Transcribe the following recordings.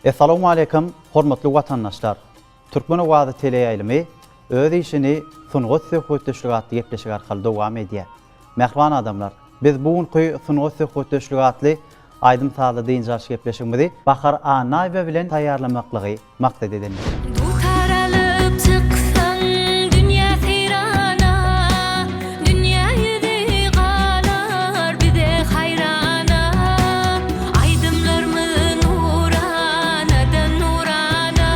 Essalawmaleýkim, hormatly watandaşlar! Türkmen owazy teleýaýlymy öz işini Sungat söhbetdeşligi atly gepleşik arkaly dowam edýär. Mähriban adamlar, biz bu günki Sungat söhbetdeşligi atly aýdym-sazly dynç alyş gepleşigimizi Bahar Annaýewa bilen taýýarlamaklygy maksat edindik. Dutar alyp çyksaň dünýä seýrana, Dünýä ýüzi galar bize haýrana. Aýdymlarmyz nuranadan nurana,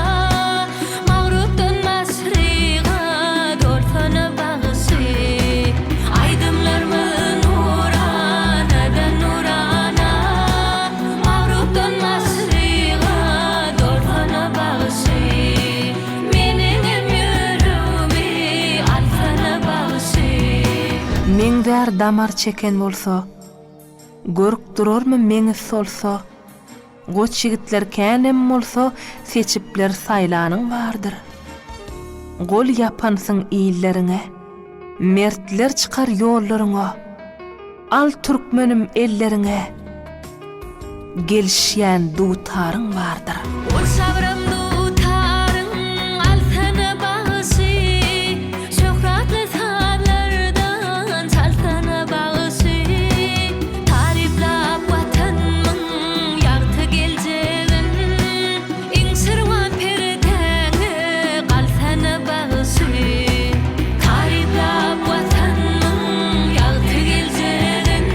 Magrupdan maşryga dolsana bagşy. Aýdymlarmyz nuranadan nurana, Magrupdan maşryga dolsana bagşy. Meniňem ýüregimi alsana bagşy. Meňzär damar çeken bolsa, Görk durarmy meňiz solsa, Goç ýigitler känem bolsa, Seçipler saýlanyň bardyr. Gol ýapansyň illeriňe, Mertler çykar ýollaryňa. Al türkmenim elleriňe, Gelişýän dutaryň bardyr. Ol şabram dutaryň alsana bagşy, Şöhratly sazlardan çalsana bagşy. Taryplap Watanmyň ýagty geljegin, Iň şirwan perdäňe galsana bagşy. Taryplap Watanmyň ýagty geljegin,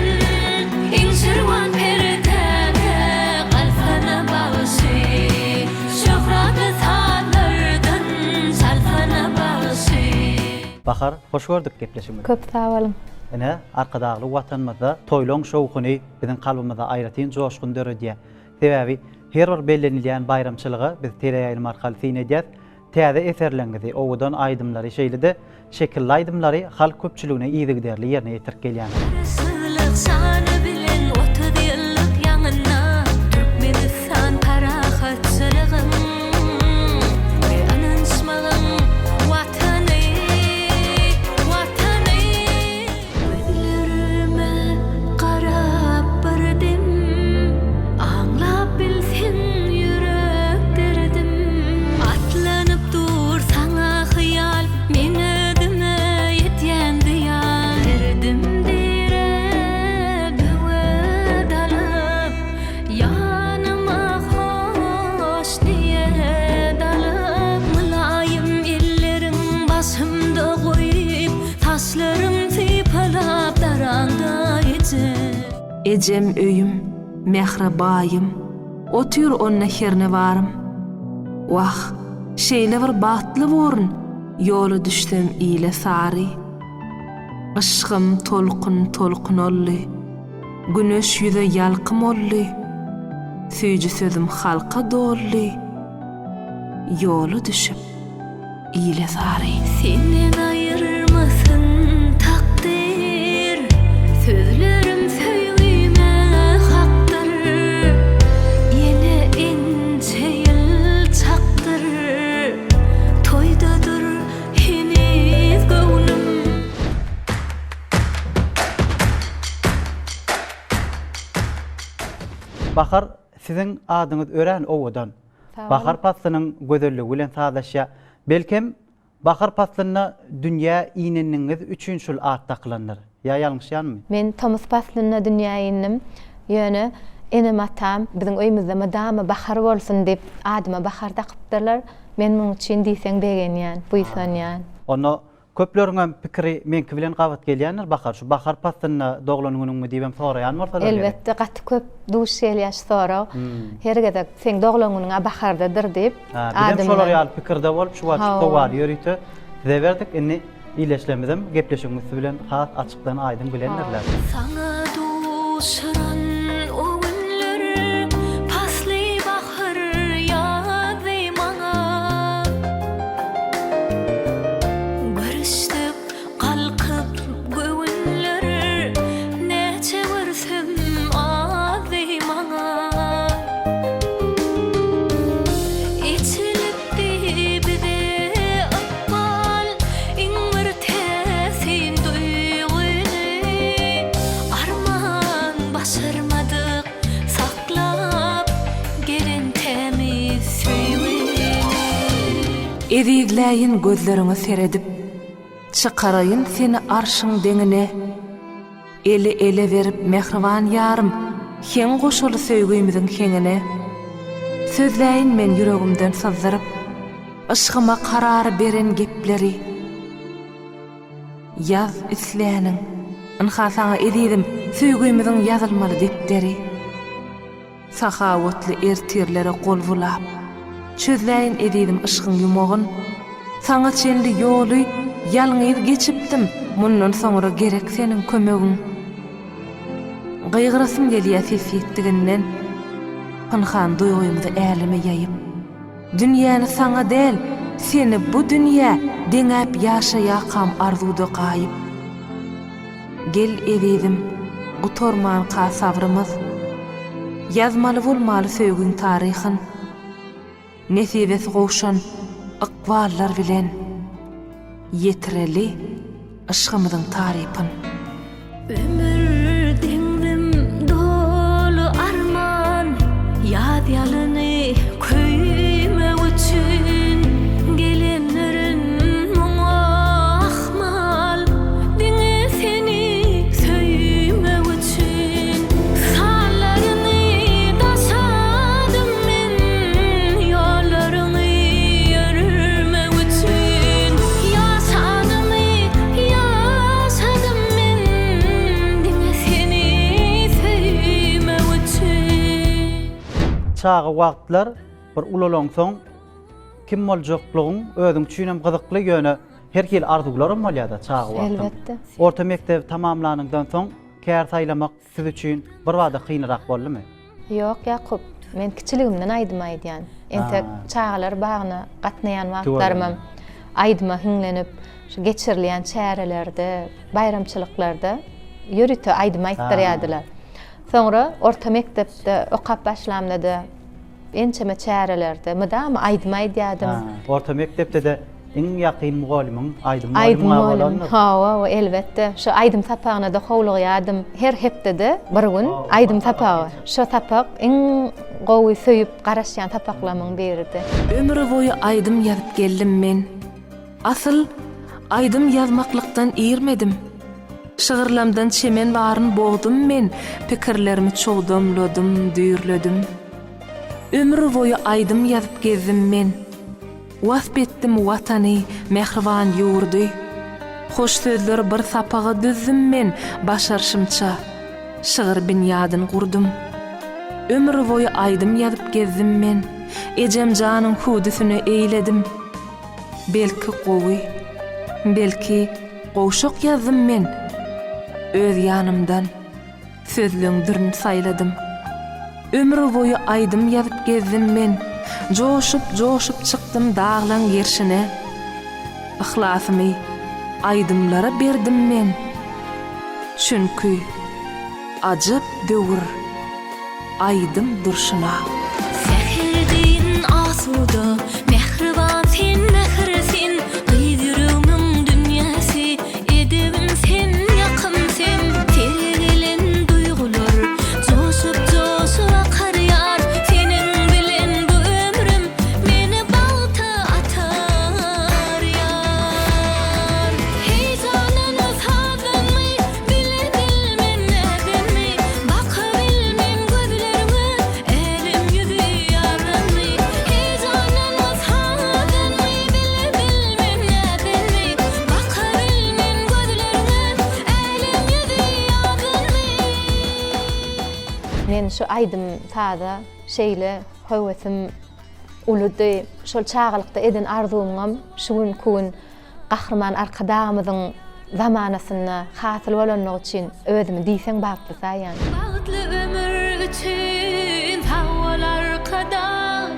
Iň şirwan perdäňe galsana bagşy. Şöhratly sazlardan çalsana bagşy. Bahar, hoş gördük gepleşigimizde. Köp sag boluň. Ine, Arkadagly Watanymyzda toýlaň şowhuny biziň kalbymyzda aýratyn joşgun döredýär. Sebäbi her bir bellenilýän baýramçylyga biz teleýaýlym arkaly syn edýäs. Täze eserleriňizi, owadan aýdymlary, şeýle-de şekilli aýdymlary halk köpçüligine yzygiderli ýerine ýetirip gelýäňiz. Garaşsyzlyk şany bilen 30 ýyllyk ýaňynda Türkmenistan parahatçylygyň we ynanyşmagyň Watany, Watany. Gözlerime garap bir dem, Aňlap bilseň ýürek derdim. Atlanyp dur saňa hyýal, Meň özüme ýetýän zyýan. Derdim dere böwet alyp, Ýanyma hoş niýet alyp. Mylaýym elleriň başymda goýup, Saçlarym sypalap daraňda eje. Ejem öýüm, mähre baýym, Otyr onda herne barym. Wah, şeýle bir bagtly borun, Ýola düşsem ile sary. Yşgym tolkun-tolkun oldy, Güneş ýüze ýalkym oldy, Süýji sözüm halka doldy, Ýola düşüp. Ile sary. Senden aýyrmasyn takdyr, Sözlerim söýgime hakdyr. Ýene ençe ýyl çakdyr, Toýdadyr heniz göwnüm. Bahar siziň adyňyz örän owadan. Bahar paslynyň gözelligi bilen sazlaşýar. Belkem, bahar paslynda dünýä ineniňiz üçin şul at dakylandyr. Ýa ýalňyşýanmy? Men tomus paslynda dünýä indim. Ýöne enem-atam biziň öýümizde mydama bahar bolsun diýip, adyma Bahar dakypdyrlar. Men munuň üçin diýseň begenýän, buýsanýan. Onda Köpleriňem pikiri meňki bilen gabat gelýändir Bahar, şu bahar paslynda doglan günüňmi diýibem soraýan bolsalar gerek. Elbetde gaty köp duş gelýär şu sorag. Her gezek seň doglan günüň-ä bahardadyr diýip Hä, bizem şolar ýaly pikirde bolup şu wagt şu sowaly ýörite size berdik. Indi ildeşlerimizem gepleşigiň üsti bilen has açykdan aýdyň bilendirler. Saňa duşuran o günler pasly bahar ýazdy maňa. Görüşdik galkyp göwünler näçe görsem azdy maňa. Eçilipdi bize ykbal iň bir täsin duýgyny. Arman başarmadyk saklap gelen tämiz. Ezizläýin gözleriňe seredip, Çykaraýyn seni arşyň deňine. Eli ele berip mähriban ýarym, Heň goşaly söýgimiziň heňine. Sözläýin men ýüregimden syzdyryp, Yşgyma karar beren gepleri. Ýaz isläniň, ynha saňa ezizim, Söýgimiziň ýazylmaly depderi. Sahawatly ertirlere gol bulap. Çözläýin ezizim yşgyň ýumagyn. Saňa çenli ýoly ýalňyz geçipdim, Mundan soňra gerek seniň kömegiň. Gygyrasym gelýär ses ýetdiginden, Pynhan duýgymyzy äleme ýaýyp. Dünýäni saňa däl, seni bu dünýä Deňäp ýaşaýakam arzuwda gaýyp. Gel ezizim, gutarmanka sabrymyz, Ýazmaly bolmaly söýgiň taryhyn. Nesibesi gowşan ykballar bilen Ýetireli yşgymyzyň tarypyn. Ömür deňzim doly arman, Ýaz ýalyny köýmek üçin Gelendirin muňa ahmal, Diňe seni söýmek üçin. Sallaryňy daşadym men, Ýollaryňy ýörmek üçin. Ýaşanymy ýaşadym men, Diňe seni söýmek üçin. Çaga wagtlar bir ulalaňsoň kim boljaklygyň özüň üçinem gyzykly ýöne her hili arzuwlaram bolýada çaga wagtyň. Elbetde. Orta mekdebi tamamlanyňdan soň kär saýlamak siz üçin birbada kynyrak boldumy? Ýok Ýakup, men kiçiligimden aýdym aýdýan. Entek çagalar bagyna gatnaýan wagtlarymam aýdyma hiňlenip, şu geçirilýän çärelerde, baýramçylyklarda ýörite aýdym aýtdyrýardylar. Soňra orta mekdepde okap başlamda-da ençeme çärelerde mydama aýdym aýdýardym. Orta mekdepde-de iň ýakyn mugallymyň aýdym mugallymy bolandyr. Hawa, hawa, elbetde. Şo aýdym sapagyna-da howlugýardym. Her hepdede bir gün aýdym sapagy. Şo sapak iň gowy söýüp garaşýan sapaklarymyň biridi. Ömürboýy aýdym ýazyp geldim men. Asyl, aýdym ýazmaklykdan irmedim. Şygyrlamdan çemen baryn bogdum men, Pikirlerimi çugdamladym, düýrledim. Ömür boýy aýdym ýazyp gezdim men. Wasp etdim Watany, mähriban ýurdy. Hoş sözleri bir sapaga düzdüm men, Başarşymça, şygyr binýadyn gurdum. Ömür boýy aýdym ýazyp gezdim men, Ejem janyň hüwdüsine eýledim. Belki gowy, belki gowşak ýazdym men, Öz ýanymdan sözleň dürün saýladym. Ömür boýy aýdym ýazyp gezdim men, Joşup-joşup çykdym daglaň gerşine. Yhlasymy aýdymlara berdim men, Çünki ajap döwür. Aýdym durşuna. Säher deýin asuda, mähriban sen, mähir sen, Gyz ýüregmiň dünýäsi, edebim sen, ýakym sen. Sere gelen duýgular, joşup-joşup akar ýar, Seniň bilen bu ömrüm meni bagta atar ýar. Heýjandanmy, sazdanmy, Bile bilmen nädenmi, Bakabilmen gözleriňe, Älem ýüzi ýaranmy? Heýjandanmy, sazdanmy, Bile bilmen nädenmi, Bakabilmen gözleriňe, Älem ýüzi ýaranmy? Men şu aýdym-saza şeýle höwesim uludy. Şol çagalykda eden arzuwymam şu günki gün Gahryman Arkadagymyzyň zamanasynda hasyl bolanlygy üçin özümi diýseň bagtly saýýan. Bagtly ömür üçin sag bol Arkadag,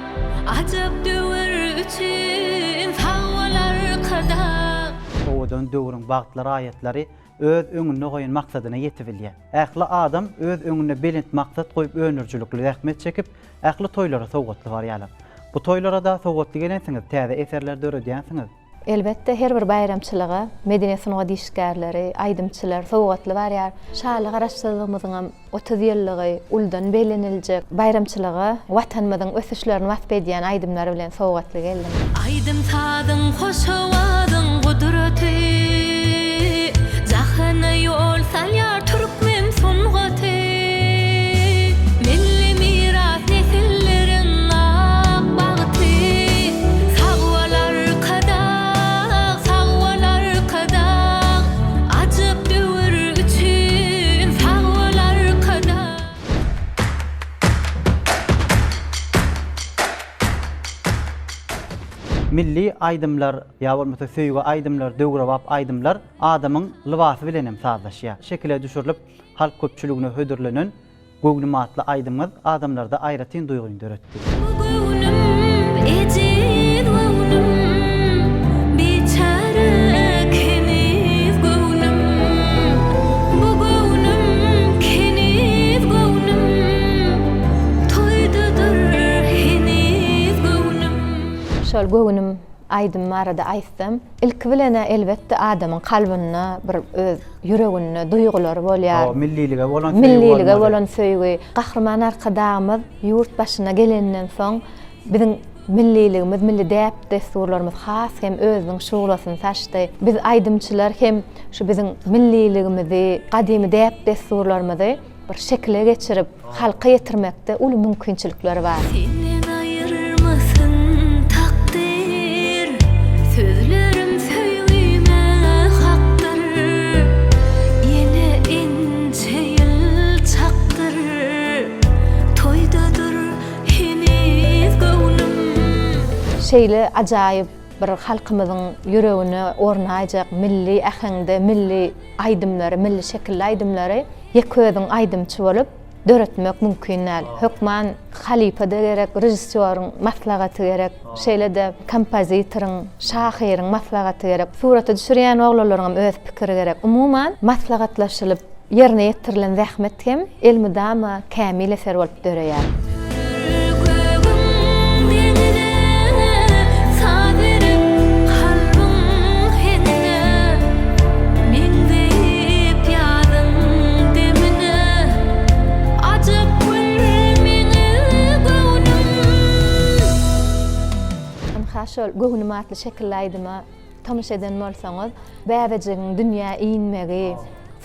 Ajap döwür üçin sag bol Arkadag. Owadan döwrüň bagtly raýatlary öz öňünde goýan maksadyna ýetibilýär. Ähli adam öz öňünde belent maksat goýup öndürijilikli zähmet çekip, ähli toýlara sowgatly barýarlar. Bu toýlara-da sowgatly gelensiňiz, täze eserler döredýänsiňiz. Elbetde, her bir baýramçylyga medeniýet-sungat işgärleri, aýdymçylar sowgatly barýar. Şaly Garaşsyzlygymyzyňam 30 ýyllygy uludan belleniljek baýramçylyga Watanymyzyň ösüşlerini wasp edýän aýdymlar bilen sowgatly geldim. Aýdym-sazyň, hoş owazyň gudraty, Jahana ýol salýar türkmen sungaty. Milli miras nesilleriň ak bagty, Sag bol Arkadag, sag bol Arkadag, Ajap döwür üçin sag bol Arkadag. Milli aýdymlar ýa bolmasa söýgi aýdymlar, döwrebap aýdymlar adamyň lybasy bilen hem sazlaşýar. Şekile düşürilip halk köpçüligine hödürlenen Göwnüm atly aýdymyňyz adamlarda aýratyn duýgyny döretdi. Bu göwnüm, ejiz göwnüm, biçäre keniz göwnüm. Bu göwnüm, keniz göwnüm, toýdadyr heniz göwnüm. Şol Göwnüm aýdymy barada aýtsam, ilki bilen-ä elbetde adamyň kalbynda bir öz ýüreginde duýgulary bolýar. Hawa, millilige bolan söýgi Millilige bolan söýgi. Gahryman Arkadagymyz ýurt başyna gelenden soň biziň milliligimiz, milli däp-dessurlarymyz has hem özüniň şuglasyny saçdy. Biz aýdymçylar hem şu biziň milliligimizi, gadymy däp-dessurlarymyzy bir şekile geçirip, halka ýetirmekde uly mümkinçilikleri bar. Senden aýyrmasyn takdyr, Sözlerim söýgime hakdyr. Ýene ençe ýyl çakdyr, Toýdadyr heniz göwnüm. Şeýle ajaýyp bir halkymyzyň ýüregine ornaýjak milli äheňde milli aýdymlary, milli şekilli aýdymlary ýeke özüň aýdymçy bolup döretmek mümkin däl. Hökman halypa-da gerek, režissýoryň maslahaty gerek, şeýle-de kompozitoryň, şahyryň maslahaty gerek. Surata düşürýän oglanlaryňam öz pikiri gerek. Umuman, maslahatlaşylyp ýerine ýetirilen zähmet hem elmydama kämil eser bolup döreýär. Gögüň deňine saz berip kalbyň heňine, Meňzeýip ýazyň demine, Ajap gül meňe göwnüm. Ynha şol Göwnüm atly şekilli aýdyma tomaşa eden bolsaňyz, bäbejigiň dünýä inmegi,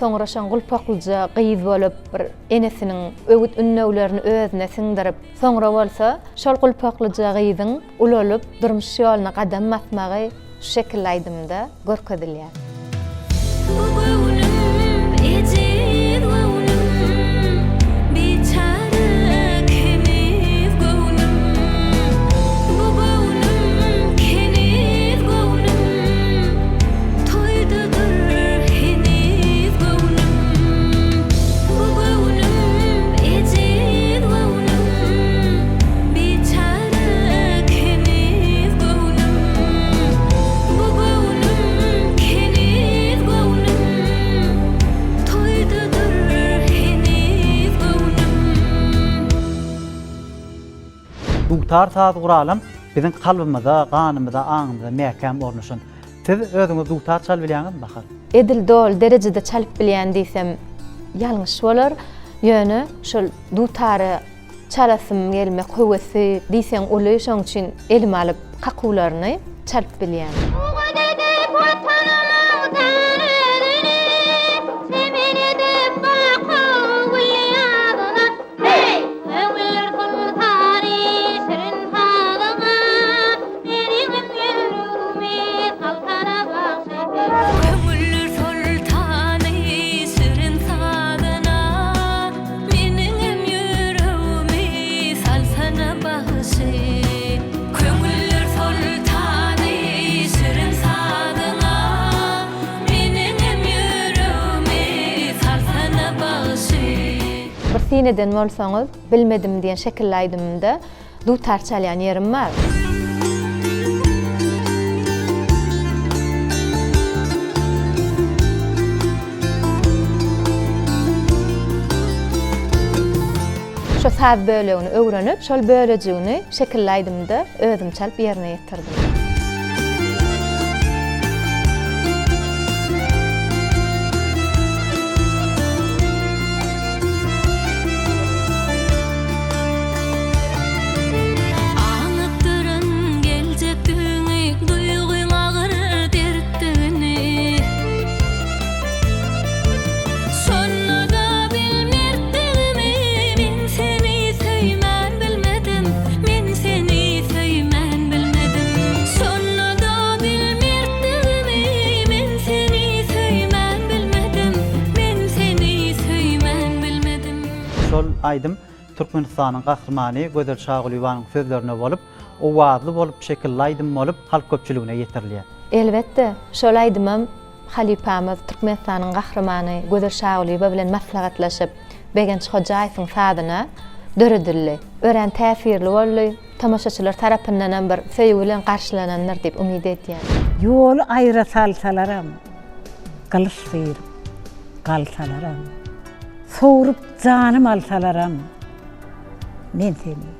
soňra şoň gulpaklyja gyz bolup bir enesiniň öwüt-ündewlerini özüne siňdirip, soňra bolsa şol gulpaklyja gyzyň ulalyp durmuş ýoluna gadam basmagy şu şekilli aýdymda görkezilýär. Bu göwnüm, ejiz göwnüm, biçäre keniz göwnüm. Bu göwnüm, keniz göwnüm, toýdadyr heniz göwnüm. Bu göwnüm, ejiz göwnüm, biçäre keniz göwnüm. Bu göwnüm, keniz göwnüm, toýdadyr heniz göwnüm. Dutar saz guralam biziň kalbymyza, ganymyza, aňymyza mäkäm ornaşan. Siz özüňiz dutar çalyp bilýäňizmi Bahar? Edil doly derejede çalyp bilýän diýsem ýalňyş bolar. Ýöne şol dutary çalasym gelmek höwesi diýseň uly, şoň üçin elime alyp kakuwlaryny çalyp bilýän. Tugat edip Watanymyň tärizini, Çemen edip baky gül ýazyna, Heý, köňüller soltany şirin sazyňa, Meniňem ýüregimi salsana bagşy. Köňüller soltany şirin sazyna, Meniňem ýüregimi salsana bagşy. Köňüller soltany şirin sazyňa, Meniňem ýüregimi salsana bagşy. Bir syn eden bolsaňyz, Bilmedim diýen şekilli aýdymymda dutar çalýan ýerim bar. Şo saz bölegini öwrenip, şol bölejigini şekilli aýdymda özüm çalyp ýerine ýetirdim. Şol aýdym Türkmenistanyň Gahrymany Gözel Şagulyýewanyň sözlerine bolup, owazly bolup, şekilli aýdym bolup halk köpçüligine ýetirilýär. Elbetde, şol aýdymam halypamyz Türkmenistanyň Gahrymany Gözel Şagulyýewa bilen maslahatlaşyp, Begenç Hojaýewiň sazyna döredildi. Örän täsirli boldy, tomaşaçylar tarapyndanam bir söýgi bilen garşylanandyr diýip umyt edýän. Ýoly aýra salsalaram, gylyç syryp galsalaram. Sowrup janym alsalaram, men seni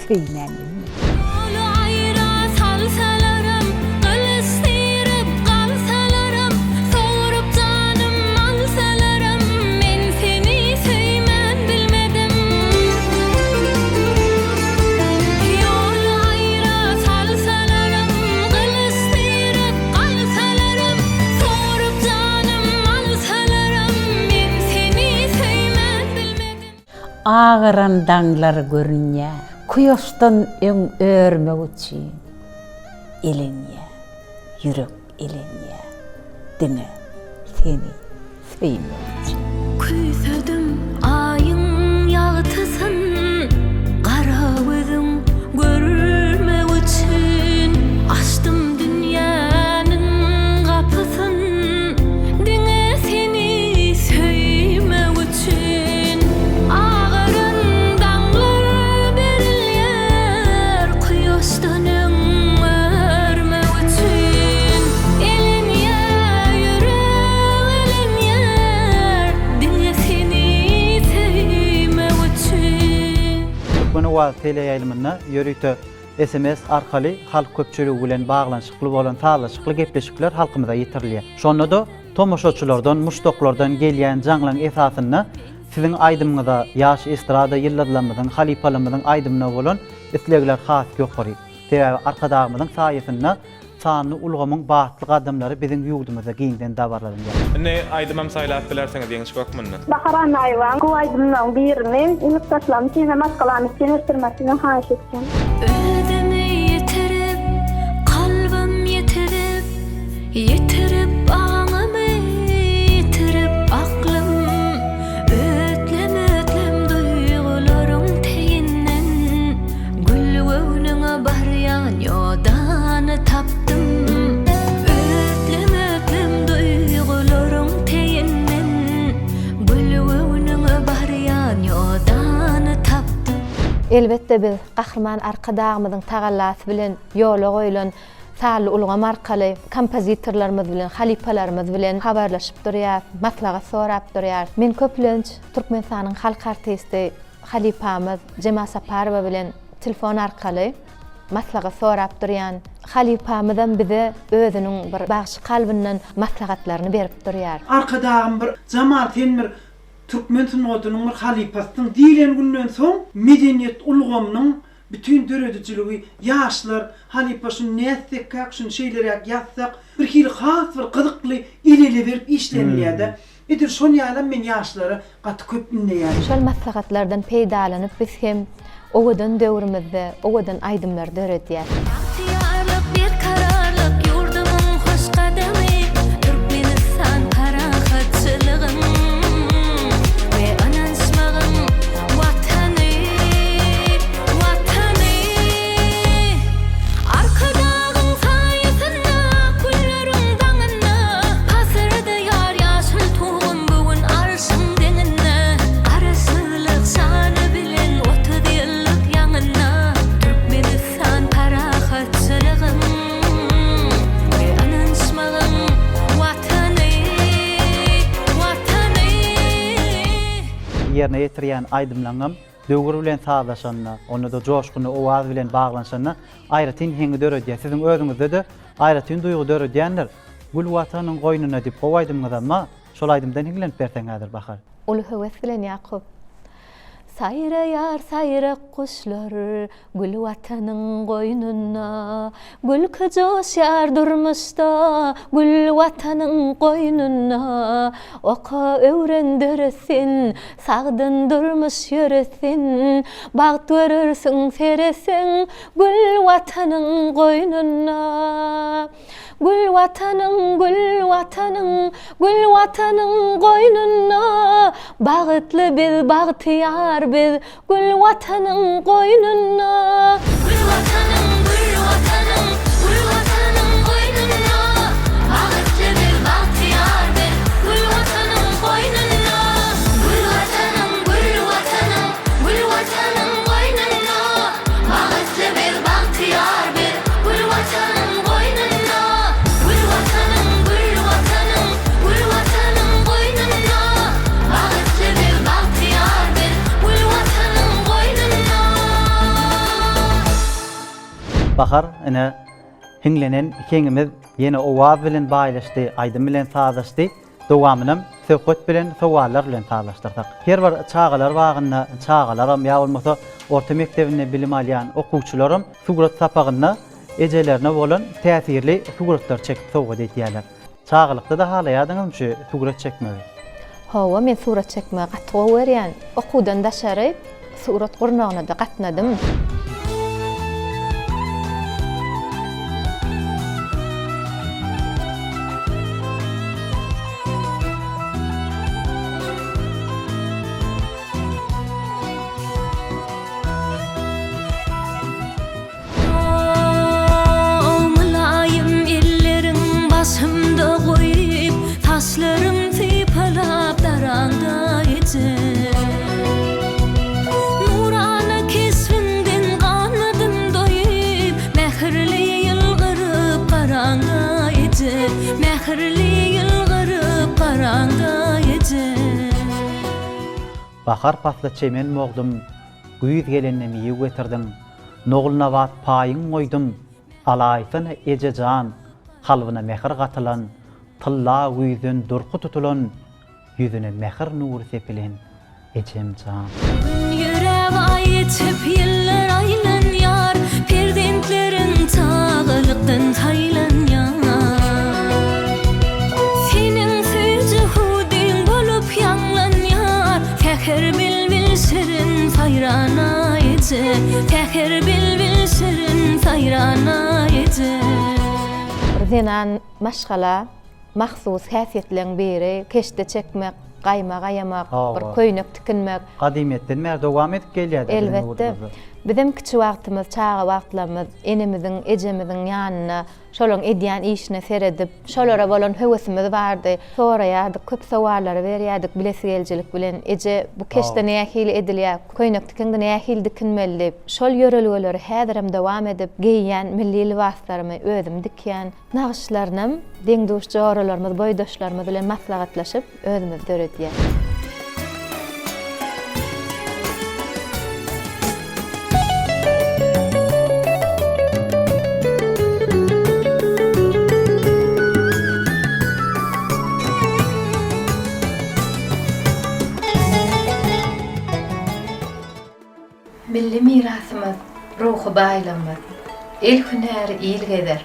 söýmän bilmen. Ýoly aýra salsalaram, gylyç syryp galsalaram, Sowrup janym alsalaram, men seni söýmän bilmedim. Ýoly aýra salsalaram, gylyç syryp galsalaram, Sowrup janym alsalaram, men seni söýmän bilmedim. Agaran daňlar görünýär. Kuýaşdan öň örmek üçin elenýär, ýürek elenýär diňe seni söýmek üçin. Küýsedim Aýyň ýagtysyn, gara gözüň görmek üçin Açdym dünýäniň gapysyn, diňe seni söýmek üçin Agaran daňlar berilýär, kuýaşdan öň örmek üçin Elenýär ýürek elenýär, diňe seni söýmek üçin. Türkmen owazy teleýaýlymynda ýörite sms arkaly halk köpçüligi bilen baglanyşykly bolan sazlaşykly gepleşikler halkymyza ýetirilýär. Şonda-da tomaşaçylardan, muşdaklardan gelýän jaňlaryň esasynda siziň aýdymyňyza, ýaş estrada ýyldyzlarymyzyň, halypalarymyzyň aýdymyna bolan islegler has ýokary. Sebäbi Arkadagymyzyň saýasynda sanly ulgamyň batly gadamlary biziň ýurdumyzda giňden dabaralanýar. Indi aýdymam saýlap bilersiňiz ýeňiş hökmünde. Bahar Annaýewaň gowy aýdymlaryň birini ýurtdaşlarym üçin we maşgalam üçin eşitdirmek sizden haýyş etýän. Özümi ýitirip, kalbym ýitirip, Ýitirip aňymy, ýitirip aklym, Ötlem-ötlem duýgularyň teýinden, Gül göwnüňe barýan ýodany tapdym. Ötlem-ötlem duýgularyň teýinden, Gül göwnüňe barýan ýodany tapdym. Elbetde biz Gahryman Arkadagymyzyň tagallasy bilen ýola goýlan sanly ulgam arkaly kompozitorlarymyz bilen, halypalarymyz bilen habarlaşyp durýarys, maslahat sorap durýarys. Men köplenç Türkmenistanyň halk artisti halypamyz Jema Saparowa bilen telefon arkaly maslahat sorap durýan. Halypamyzam bize özüniň bir bagşy kalbyndan maslahatlaryny berip durýar. Arkadagym bir Jamal sen bir türkmen sungatynyň bir halypasysyň diýlen günden soň medeniýet ulgamynyň Bütin döredijiligi ýaşlar halypa şuny nätsekkäk şuny şeýleräk ýazsak bir hili has bir gyzykly el ele berip işlenilýärde edil şon ýalam men ýaşlara gaty köp ündeýän. Şol maslahatlardan peýdalanyp biz hem owadan döwrümizde owadan aýdymlar döredýäs. Bagtyýarlyk, berkararlyk ýurdumyň hoş gadamy, Türkmenistan parahatçylygyň we ynanyşmagyň Watany, Watany. Arkadagyň saýasynda, günleriň daňynda, Pasyrdaýar ýaşyl tugum bu gün arşyň deňinde. Garaşsyzlyk şany bilen 30 ýyllyk ýaňynda, Türkmenistan parahatçylygyň we ynanyşmagyň Watany, Watany. Ýerine ýetirýän aýdymlaryňam döwür bilen sazlaşanda, onda-da joşgunly owaz bilen baglanyşanda aýratyn heňi döredýär. Siziň özüňizde-de aýratyn duýgy döredýändir. Gül Watanyň goýnunda diýip gowy aýdymyňyzam bar. Şol aýdymdan hiňlenip berseň häzir Bahar. Uly höwes bilen Ýakup. Saýraýar saýrak guşlar gül Watanyň goýnunda. Gülki joşýar durmuşda gül Watanyň goýnunda. Oka, öwren, döret sen, sagdyn durmuş ýöret sen. Bagt görersiň seretseň gül Watanyň goýnunda. Gül Watanyň, gül Watanyň, gül Watanyň goýnunda Bagtly biz, bagtyýar biz, gül Watanyň goýnunda. Gül Watanyň, gül Watanyň, gül Watanyň goýnunda Bagtly biz, bagtyýar biz, gül Watanyň goýnunda. Gül Watanyň, gül Watanyň, gül Watanyň goýnunda Bagtly biz, bagtyýar biz, gül Watanyň goýnunda. Gül Watanyň, gül Watanyň, gül Watanyň goýnunda. Bagtly biz, bagtyýar biz, gül Watanyň goýnunda. Bahar, ine, hiňlenen heňimiz ýene owaz bilen baýlaşdy, aýdym bilen sazlaşdy. Dowamynam söhbet bilen, sowallar bilen sazlaşdyrsak. Her bir çagalar bagynda çagalaram ýa bolmasa orta mekdebinde bilim alýan okuwçylaram surat sapagynda ejelerine bolan täsirli suratlary çekip sowgat edýärler. Çagalykda-da halaýardyňyzmy şu surat çekmegi? Hawa, men surat çekmegi gaty gowy görýän. Okuwdan daşary Surat gurnagyna-da gatnadym. Mylaýym elleriň başymda goýup, saçlarym sypalap daraňda eje. Nurana keşbiňden ganmadym doýup, mähirli ýylgyryp garaňda eje, mähirli ýylgyryp garaňda eje. Bahar pasly çemen bogdum, Güýz gelende miwe getirdiň, Nogul-nabat paýyň goýdum, Alaýsana eje jan, Kalbyna mähir gatylan, Tylla güýzden durky tutulan, Ýüzüne mähir nury sepilen ejem jan. Gün ýöräp aý geçip ýyllar aýlanýar, Perzentleriň çagalykdan saýlanýar. Seniň süýji hüwdüň bolup ýaňlanýar, Säher bilbil şirin saýrana eje, Säher bilbil şirin saýrana eje. Bir zenan maşgala mahsus häsiýetleň biri keşde çekmek, gaýma gaýamak, bir köýnek tikinmek. Gadymyýetden bäri dowam edip gelýär-de biziň Elbetde. ýurdumyzda. Bizem kiçi wagtymyz, çaga wagtlarymyz enemiziň, ejemiziň ýanynda Şolaryň edýän işine seredip, şolara bolan höwesimiz bardy. Soraýardyk, köp sowallary berýärdik bilesigelijilik bilen, Eje, bu keşde nähili edilýär, köýnek tikiňde nähili dikinmeli diýip. Şol ýörelgeleri häzirem dowam edip, geýýän milli lybaslarymy özüm dikýän. Nagyşlarynam deň-duş joralarymyz, boýdaşlarymyz bilen maslahatlaşyp, özümiz döredýäs. Milli mirasymyz, ruhy baýlygymyz. El hünäri il gezer.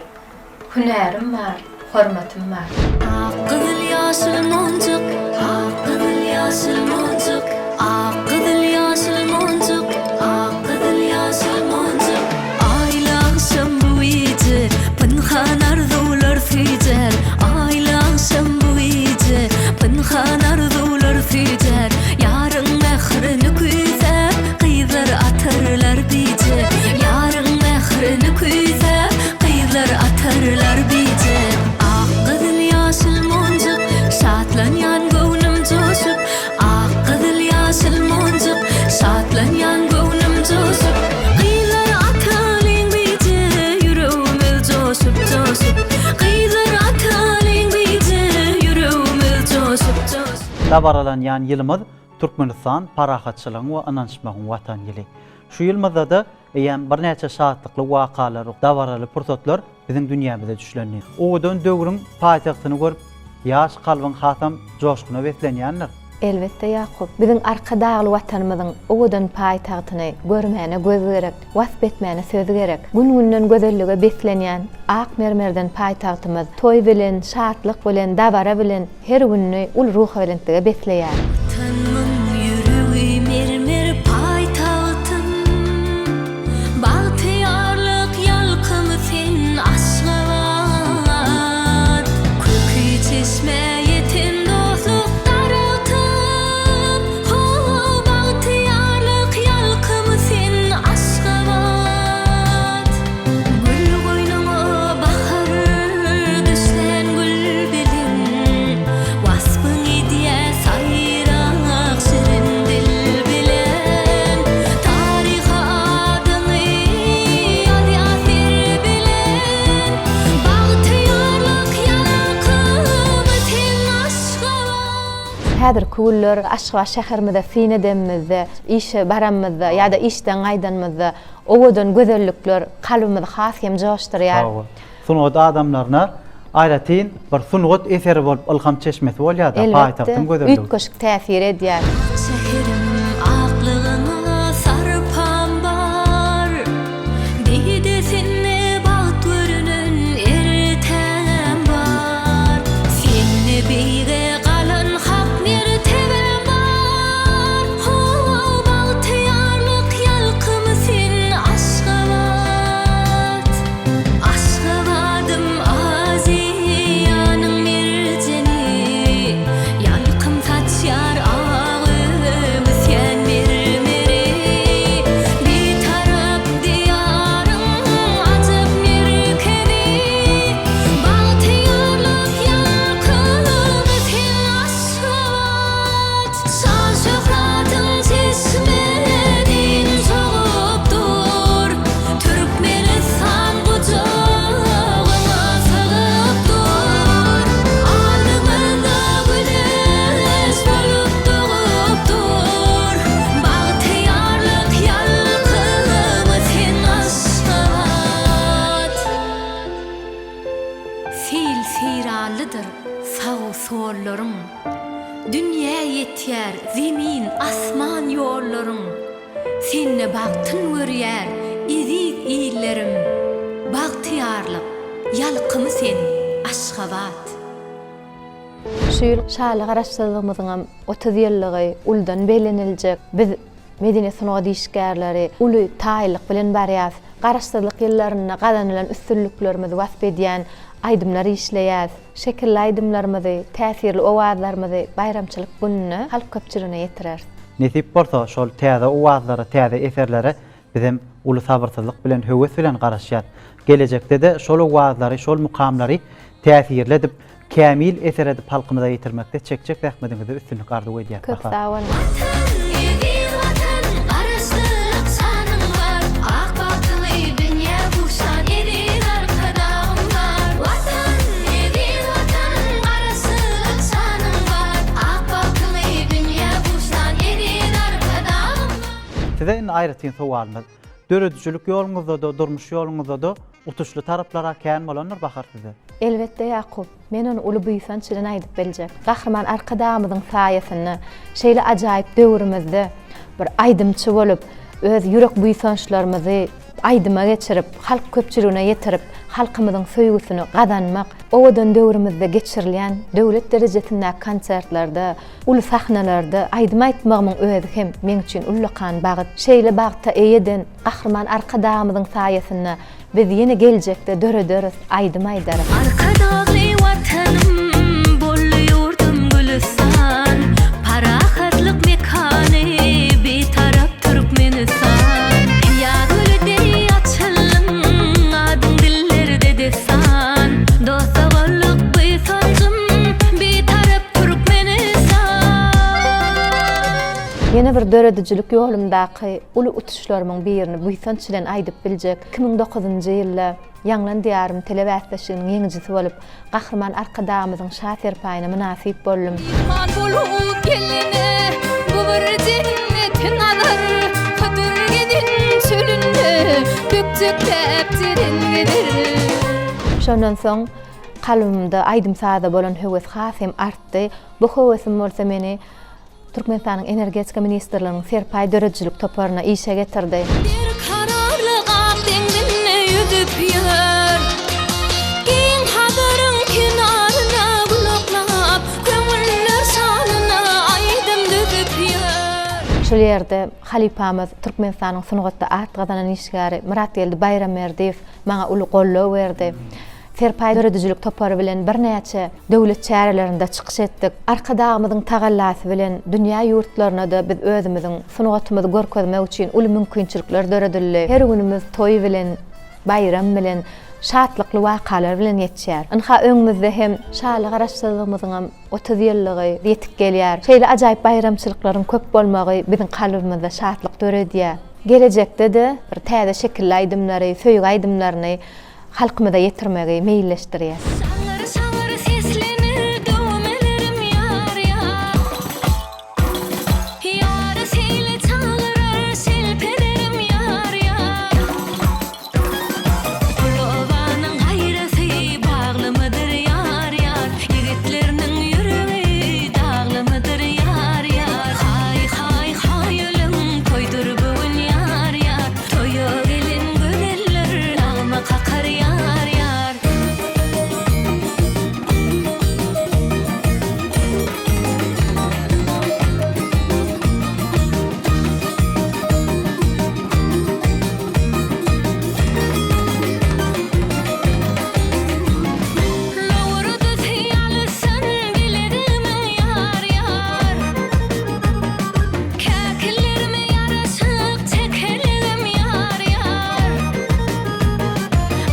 Hünärim bar, hormatym bar. Ak gyzyl ýaşyl monjuk, ak gyzyl ýaşyl monjuk, ak gyzyl ýaşyl monjuk, ak gyzyl ýaşyl monjuk. Aýly agşam bu gije, pynhan arzuwlar süýjär. Aýly agşam bu gije, pynhan arzuwlar süýjär. Ýaryň mährini küýsäp, gyzlar atarlar bije. Ýaryň mährini küýsäp, gyzlar atarlar bije. Ak, gyzyl, ýaşyl monjuk, şatlanýan göwnüm joşup. Ak, gyzyl, ýaşyl monjuk, şatlanýan göwnüm joşup. Gyzlar atalyň bije, ýüregimiz joşup, joşup. Gyzlar atalyň bije, ýüregimiz joşup, joşup. Dabaralanýan ýylymyz Türkmenistan parahatçylygyň we ynanyşmagyň Watany ýyly. Şu ýylymyzda-da eýýäm birnäçe şatlykly wakalar, dabaraly pursatlar biziň dünýämize düşlendi. Owadan döwrüň paýtagtyny görüp, ýaş kalbyň hasam joşguna beslenýändir. Elbetde, Ýakup. Biziň Arkadagly Watanymyzyň owadan paýtagtyny görmäne göz gerek, wasp etmäne söz gerek. Gün-günden gözellige beslenýän ak mermerden paýtagtymyz toý bilen, şatlyk bilen, dabara bilen her gününi uly ruhubelentlige besleýär. Watanymyň ýüregi mermer paýtagtym. Bagtyýarlyk ýalkymy sen Aşgabat. Köki çeşmä ýeten dostluk daragtym. Ho, bagtyýarlyk ýalkymy sen Aşgabat. Gül goýnuňa bahar düşlän gül bilen, Waspyň edýär saýrak şirin dil bilen. Taryha adyňy ýazýar ser bilen, Bagtyýarlyk ýalkymy sen Aşgabat. Häzirki günler Aşgabat şäherimize syn edenimizde, işe baranymyzda ýa-da işden gaýdanymyzda Owadan gözellikler kalbymyzy has hem joşdurýar. Sag bol. Sungat adamlaryna aýratyn bir sungat eseri bolup ylham çeşmesi bolýar-da, paýtagtyň gözelligi. Elbetde, üýtgeşik täsir edýär. Şäherim aklygyňa sarpam bar, Didesinde bagt görünen ertäm bar. Sende beýge galan hak mertebäm bar. Ho-o, bagtyýarlyk ýalkymy sen, Aşgabat! Aşgabadym Aziýanyň merjeni, Ýalkym saçýar ak öwüsýän mermeri. Bitarap Diýaryň ajap merkezi, Bagtyýarlyk ýalkymy sen, Aşgabat! Şan-şöhratyň çeşme deýin çogup dur, Türkmenistan gujagyňa sygyp dur. Alnymyzda güneş bolup dogup dur, Bagtyýarlyk ýalkymy sen Aşgabat! Seýil-seýranlydyr sag-u-sollaryň. Dünýä ýetýär zemin, asman ýollaryň, Sende bagtyn görýär eziz illerim, Bagtyýarlyk ýalkymy sen, Aşgabat! Şu ýyl şaly Garaşsyzlygymyzyňam 30 ýyllygy uludan belleniljek. Biz medeniýet-sungat işgärleri uly taýynlyk bilen barýas. Garaşsyzlyk ýyllarynda gazanylan üstünliklerimizi wasp edýän aýdymlar işleýäs. Şekilli aýdymlarymyzy, täsirli owazlarymyzy baýramçylyk gününde halk köpçüligine ýetireris. Nesip bolsa, şol täze owazlara, täze eserlere bizem uly sabyrsyzlyk bilen, höwes bilen garaşýas. Gelejekde-de şol owazlary, şol mukamlary täsirli edip, kämil eser edip halkymyza ýetirmekde çekjek zähmediňizde üstünlik arzuw edýäs. Köp sag boluň. Watan, eziz Watan, Garaşsyzlyk şanyň bar, Ak bagtyňy dünýä guşan eziz Arkadagym bar. Watan, eziz Watan, Garaşsyzlyk şanyň bar, Ak bagtyňy dünýä guşan eziz Arkadagym bar. Size indi aýratyn sowalymyz. Döredijilik ýoluňyzda-da, durmuş ýoluňyzda-da utuşly taraplar-a kän bolandyr Bahar sizde? Elbetde Ýakup. Men ony uly buýsanç bilen aýdyp biljek. Gahryman Arkadagymyzyň saýasynda şeýle ajaýyp döwrümizde bir aýdymçy bolup, öz ýürek buýsançlarymyzy aýdyma geçirip, halk köpçüligine ýetirip, halkymyzyň söýgüsini gazanmak, owadan döwrümizde geçirilýän döwlet derejesindäki konsertlerde, uly sahnalarda aýdym aýtmagymyň özi hem meň üçin ullakan bagt. Şeýle bagta eýe eden Gahryman Arkadagymyzyň saýasynda Biz ýene geljekde dörederis, aýdym aýdarys. Arkadagly Watanym, boldy ýurdum gülüstan, Parahatlyk mekany, Bitarap Türkmenistan. Ýaz güli deý açyldyň, adyň dillerde dessan, Dost-doganlyk buýsanjym, Bitarap Türkmenistan. Ýene bir döredijilik ýolumdaky uly utuşlarymyň birini buýsanç bilen aýdyp biljek, 2009-njy ýylda Ýaňlan Diýarym telebäsleşiginiň ýeňijisi bolup, Gahryman Arkadagymyzyň Şa serpaýyna mynasyp boldum. Myhman bolup gelene bu bir jenneti nazar, Hydyr gezen çölünde bökjekläp jeren gezer. Şondan soň kalbymda aýdym-saza bolan höwes has hem artdy. Bu höwesim bolsa meni. Türkmenistanyň Energetika ministrliginiň Serpaý döredijilik toparyna işe getirdi. Berkararlyk ak deňzinde ýüzüp ýör. Giň Hazaryň kenaryna gulaklap, köňüller şanyna aýdym düzüp ýör. Şol ýerde halypamyz, Türkmenistanyň sungatda at gazanan işgäri Myratgeldi Baýramberdiýew maňa uly goldaw berdi. Serpaý döredijilik topary bilen birnäçe döwlet çärelerinde çykyş etdik. Arkadagymyzyň tagallasy bilen dünýä ýurtlaryna-da biz özümiziň sungatymyzy görkezmek üçin uly mümkinçilikler döredildi. Her günümiz toý bilen, baýram bilen, şatlykly wakalar bilen geçýär. Ynha, öňümizde hem şaly Garaşsyzlygymyzyňam 30 ýyllygy ýetip gelýär. Şeýle ajaýyp baýramçylyklaryň köp bolmagy biziň kalbymyzda şatlyk döredýär. Gelejekde-de bir täze şekilli aýdymlary, söýgi aýdymlaryny halkymyza ýetirmegi meýilleşdirýär. Şaňyr-şaňyr seslenir düwmelerim ýar-ýar. Ýary seýle çagyrar şelpelerim ýar-ýar. Ol obanyň gaýrasy baglymydyr ýar-ýar. Ýigitleriniň ýüregi daglymydyr ýar-ýar. Haý, haý, haý ölüň toýdur bu gün ýar-ýar. Toýa gelen gözeller nagma kakar ýar ýar. Lowurdysy alysyn bilegimiň ýar ýar. Käkillerime ýaraşyk çekeligim ýar-ýar.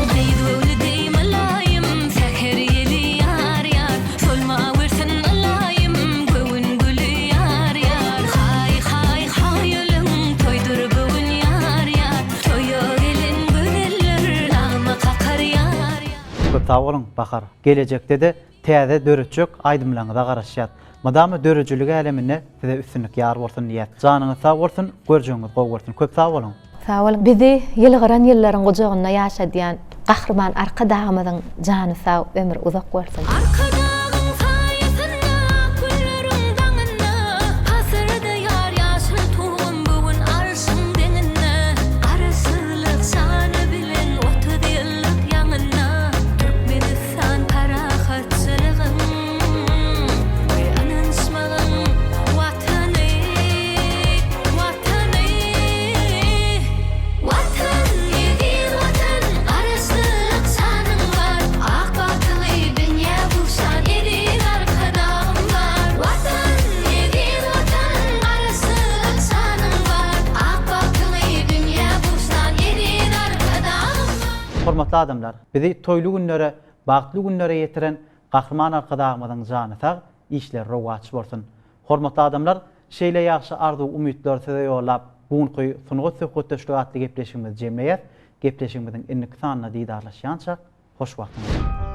Gyz göwni deý mylaýym, säher ýeli ýar-ýar. Solmawersin ylaýym, göwün güli ýar-ýar. Haý, haý, haý ölüň, toýdur bu gün ýar-ýar. Toýa gelen gözeller nagma kakar ýar-ýar. Köp sag boluň Bahar. Gelejekde-de Täze döretjek aýdymlaňyza garaşýas. Mydama döredijilik äleminde size üstünlik ýar bolsun diýýäs. Janyňyz sag bolsun, görjegiňiz gowy bolsun. Köp sag boluň! Sag boluň. Bizi ýylgyran ýyllaryň gujagynda ýaşadýan Gahryman Arkadagymyzyň jany sag, ömri uzak bolsun. Arkadagyň saýasynda, gülleriň daňynda, Pasyrdaýar ýaşyl tugum bu gün arşyň deňinde. Garaşsyzlyk şany bilen 30 ýyllyk ýaňynda, Türkmenistan San parahatçylygyň we ynanyşmagyň Watany, Watany. Watan, eziz Watan, Garaşsyzlyk şanyň bar, Ak bagtyňy dünýä guşan eziz Arkadagym bar. Watan, eziz Watan, Garaşsyzlyk şanyň bar, Ak bagtyňy dünýä guşan eziz Arkadagym bar. Hormatly adamlar! Bizi toýly günlere, bagtly günlere ýetiren Gahryman Arkadagymyzyň jany sag, işleri rowaç bolsun! Hormatly adamlar, şeýle ýagşy arzuw-umytlary size ýollap, bu günki Sungat söhbetdeşligi atly gepleşigimizi jemleýäs. Gepleşigimiziň indiki sanynda didarlaşýançak, hoş wagtyňyz!